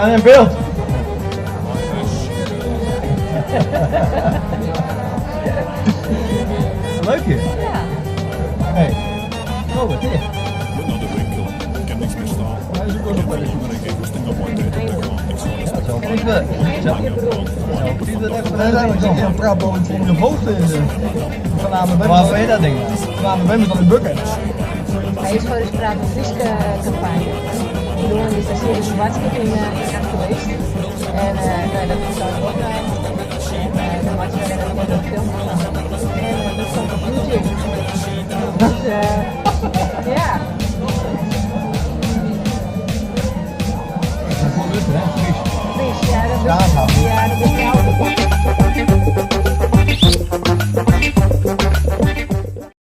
We gaan in beeld. Leuk hier. Ja. Hey. Oh, wat is? Moet naar de winkel. Ik heb niks meer staan. Hij is ook wel Ik heb een honger, ik heb goesting om wat uit te gaan. Ik zal eens Ja, zo precies wel. Zo precies wel echt. Nee, nee, ik zit een praat over het je hoofd in. Van A naar B. Waar ben je dat ding? Van A naar B met al die bukken. Hy is foar de Praat mei Frysk kampanje. Doorn is daar serieus boadskip yn geweest. En no, dat is dan opnaam. En dan meitsje we dêr in filmke fan. En dat komt op YouTube. Dus.